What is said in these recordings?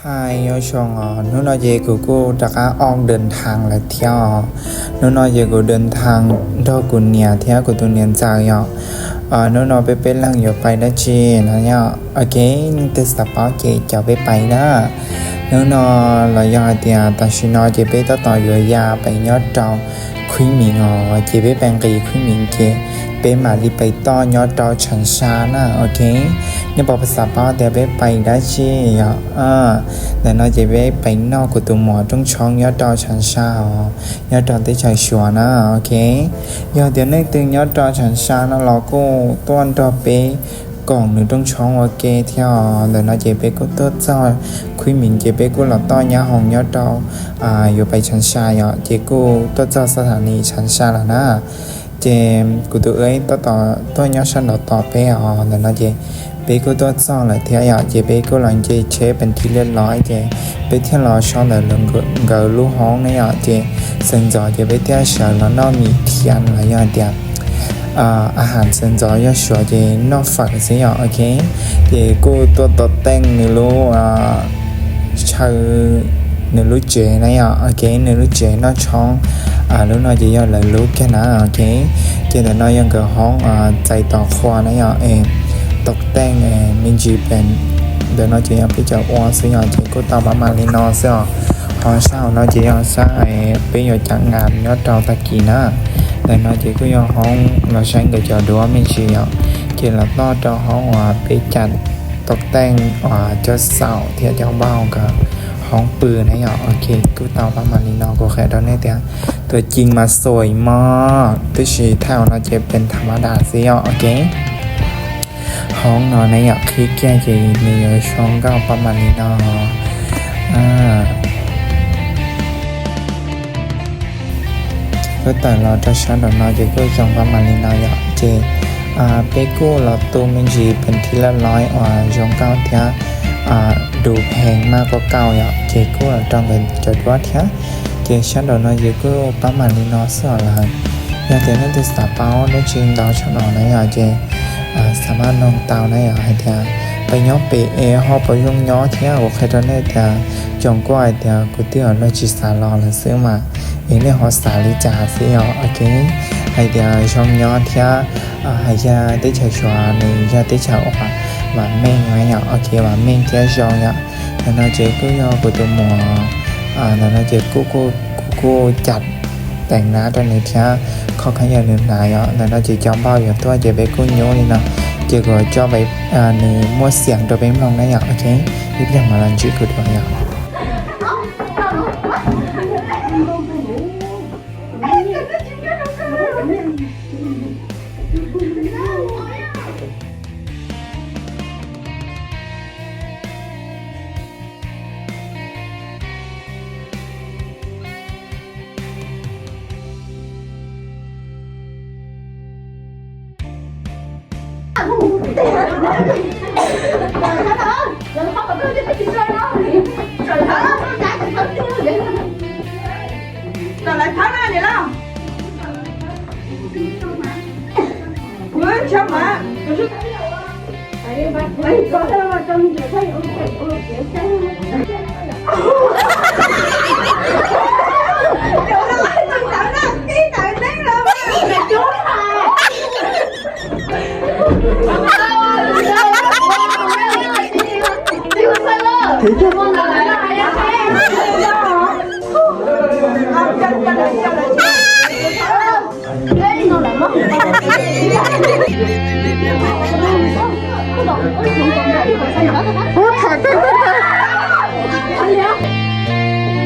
Hais nyob zoo os, hnub no ces kuv kuj rov qab ua dej thav lawm thiab os. Hnub no ces kuv dej thav nrog kuv niam thiab kuv tus niam ntxawm yom. Hnub no peb peb leeg yuav pais dab tsi no yom? Ok, nej twg xav paub ces caw peb pais na. Hnub no los yog hais tias tam sim no ces peb tab tom yuav ya pais nyob rau Khwb Miv os, ces peb pais nqis Khwb Miv ces peb mam li pais toj nyob rau Tshav Sa na. Ok, nej puas xav paub tias peb pais dab tsi yom? Ntawm no ces peb pais noj kuv tus muam rooj tshoob nyob rau Tshav Sa os, nyob rau teb chaws Suav na. Ok, yog tias nej twg nyob rau Tshav Sa no los kuj tuaj nrog peb koom nws rooj tshoob ua ke thiab os. Ntawm no ces peb kuj tuaj txog Khwb Miv ces peb kuj los toj nyab hoom nyob rau, yuav pais Tshav Sa yom, ces kuj tuaj txog xab thas nis Tshav Sa lawm na. Ces kuv tus ua tab tom tuaj nyob sab nraud tos peb os. Ntawm no ces peb kuj tuaj txog lawm thiab yom, ces peb kuj los nce tsheb pes thib liaj loj ces peb thiaj los so ntawm nkawd lub hoob na yom. Ces sawv ntxov ces peb thiaj sawv los noj mis thiab los yog hais tias a has sawv ntxov yog Suav ces noj fawm xwb yom. Ok, ces kuj tuaj tom teej nws lub chaw, nws lub tsev na yom. Ok, nws lub tsev noj tshoob, lub no ces yog lawv lub kiag na. Ok, ces ntawm no yog nkawd hoob txais tos qhua na yom, es tom teej me ntsis pem. Ntawm no ces yog peb cov ua xwb yom, ces kuj tau pab mam li no xwb os. Ho sab hauv no ces yog sab peb yuav cav nas nyob rau tag kis na. Ntawm no ces kuj yog hoob los saib nkawd cov duab me ntsis yom, ces los toj rau hoob uas peb cav tom teej uas cov xaum thiab cov npau nkawd hoob pw na yom. Ok, kuj tau pab mam li no, kuv qhia rau nej tias tuaj cig mas xuaim mog, tab sis thaum no ces pes tha ma das xwb yom. Ok, hoob no na yom, qhib kiag ces nws yuav zoo nkauj pab mam li no. Kuj tawm los rau sab nraum no ces kuj zoo pab mam li no yom. Ces peb kuj los tu me ntsis pes thib laj loj uas zoo nkauj thiab, du pheej maj kauj kauj yom, ces kuj los rau nkawd cov duab thiab. Ces sab nraum no ces kuj pab mam li no xwb os lawm. Yog tias nej twg xav paub dab tsi ntau tshaj no na yom, ces xav maj noog tau na yom, hais tias peb nyob pem es ho puas zoo nyob thiab, kuv qhia rau nej tias tsoom kuj hais tias kuv twb los tsis xav los lawm xwb mas, es nej ho xav li cas xwb yom. Ok, hais tias zoo nyob thiab, hais yog teb chaws Suav nws yog teb chaws uas vam meej na yom. Ok, vam meej thiab zoo yom. Ntawm no ces kuj yog kuv tus muam, ntawm no ces kuj, kuj, kuj cam teev nab rau nws thiab kho khaub ncaws nws hnav yom. Ntawm no ces cov npau yuav tuaj ces peb kuj nyuaj li no, ces kuv coj peb, nws muaj xiam rau peb mloog na yom. Ok, ib pliag mam los ntsib kuv dua yom.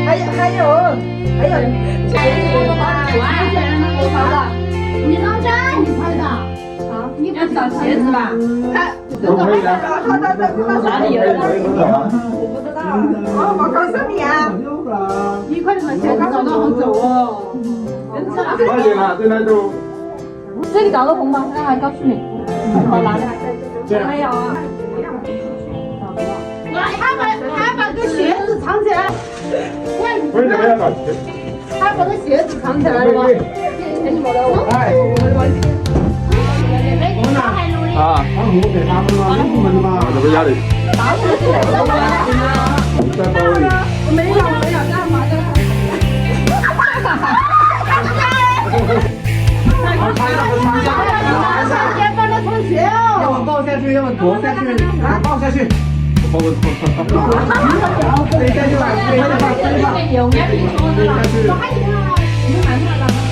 Ê, 这里找个红包，让他告诉你。好，来了。没有啊。他把，他把个鞋子藏起来。为什么要找鞋子？他把个鞋子藏起来了。哎，啊，把红包给他们了，那不是压力？ Vamos, vamos, vamos, vamos.